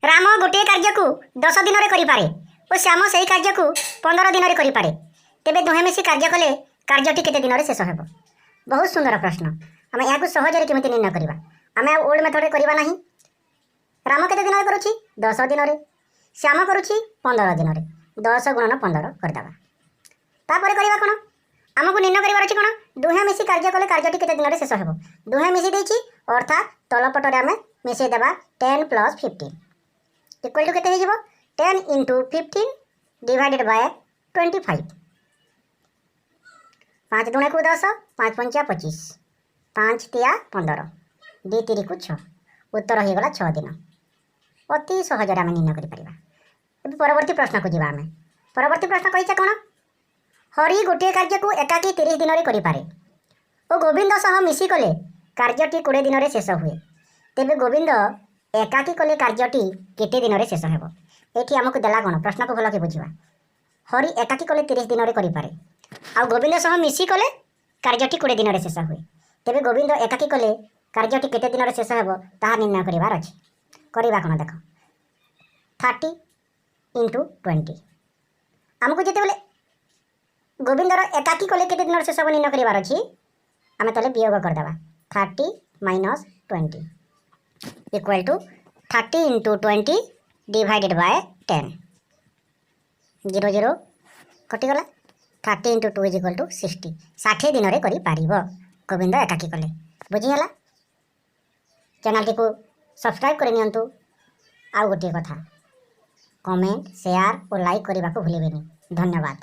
ରାମ ଗୋଟିଏ କାର୍ଯ୍ୟକୁ 10 ଦିନରେ କରିପାରେ ଓ ଶ୍ୟାମ ସେହି କାର୍ଯ୍ୟକୁ 15 ଦିନରେ କରିପାରେ। ତେବେ ଦୁହେଁ ମିଶି କାର୍ଯ୍ୟ କଲେ କାର୍ଯ୍ୟଟି କେତେ ଦିନରେ ଶେଷ ହେବ? ବହୁତ ସୁନ୍ଦର ପ୍ରଶ୍ନ। ଆମେ ଏହାକୁ ସହଜରେ କେମିତି ନିର୍ଣ୍ଣୟ କରିବା? ଆମେ ଆଉ ଓଲ୍ଡ ମେଥଡ଼ରେ କରିବା ନାହିଁ। ରାମ କେତେ ଦିନରେ କରୁଛି? 10 ଦିନରେ। ଶ୍ୟାମ କରୁଛି 15 ଦିନରେ। 10 ଗୁଣନ 15 କରିଦେବା। ତାପରେ କରିବା କ'ଣ? ଆମକୁ ନିର୍ଣ୍ଣୟ କରିବାର ଅଛି କ'ଣ? ଦୁହେଁ ମିଶି କାର୍ଯ୍ୟ କଲେ କାର୍ଯ୍ୟଟି କେତେ ଦିନରେ ଶେଷ ହେବ। ଦୁହେଁ ମିଶି ଦେଇଛି, ଅର୍ଥାତ୍ ତଳ ପଟରେ ଆମେ ମିଶାଇ ଦେବା 10 ପ୍ଲସ୍ 15 ଇକ୍ୱାଲ୍ ଟୁ କେତେ ହେଇଯିବ? 10 into 15 divided by 25। 5 ଦୁଣେକୁ 10, 5 ପଞ୍ଚା 25, 5 ତିଆ 15, 2 ତିରିକୁ 6। ଉତ୍ତର ହେଇଗଲା 6 ଦିନ। ଅତି ସହଜରେ ଆମେ ନିର୍ଣ୍ଣୟ କରିପାରିବା। ଏବେ ପରବର୍ତ୍ତୀ ପ୍ରଶ୍ନକୁ ଯିବା ଆମେ। ପରବର୍ତ୍ତୀ ପ୍ରଶ୍ନ କହିছে କ'ଣ? ହରି ଗୋଟିଏ କାର୍ଯ୍ୟକୁ ଏକାକୀ 30 ଦିନରେ କରିପାରେ ଓ ଗୋବିନ୍ଦ ସହ ମିଶି କଲେ କାର୍ଯ୍ୟଟି 20 ଦିନରେ ଶେଷ ହୁଏ। ତେବେ ଗୋବିନ୍ଦ ଏକାକୀ କଲେ କାର୍ଯ୍ୟଟି କେତେ ଦିନରେ ଶେଷ ହେବ? ଏଠି ଆମକୁ ଦେଲା କ'ଣ? ପ୍ରଶ୍ନକୁ ଭଲକି ବୁଝିବା। ହରି ଏକାକୀ କଲେ 30 ଦିନରେ କରିପାରେ ଆଉ ଗୋବିନ୍ଦ ସହ ମିଶି କଲେ କାର୍ଯ୍ୟଟି 20 ଦିନରେ ଶେଷ ହୁଏ। ତେବେ ଗୋବିନ୍ଦ ଏକାକୀ କଲେ କାର୍ଯ୍ୟଟି କେତେ ଦିନରେ ଶେଷ ହେବ, ତାହା ନିର୍ଣ୍ଣୟ କରିବାର ଅଛି। କରିବା କ'ଣ ଦେଖ। 30 ଇଣ୍ଟୁ 20। ଆମକୁ ଯେତେବେଳେ ଗୋବିନ୍ଦର ଏକାକୀ କଲେ କେତେ ଦିନରେ ଶେଷ ହେବ ନିର୍ଣ୍ଣୟ କରିବାର ଅଛି, ଆମେ ତାହେଲେ ବିୟୋଗ କରିଦେବା। 30 minus 20 equal to 30 into 20 divided by 10। 0 0 କଟିଗଲା। 30 into 2 is equal to 60। 60 ଦିନରେ କରିପାରିବ ଗୋବିନ୍ଦ ଏକାକୀ କଲେ। ବୁଝିହେଲା? ଚ୍ୟାନେଲଟିକୁ ସବସ୍କ୍ରାଇବ୍ କରିନିଅନ୍ତୁ। ଆଉ ଗୋଟିଏ କଥା, କମେଣ୍ଟ, ସେୟାର ଓ ଲାଇକ୍ କରିବାକୁ ଭୁଲିବେନି। ଧନ୍ୟବାଦ।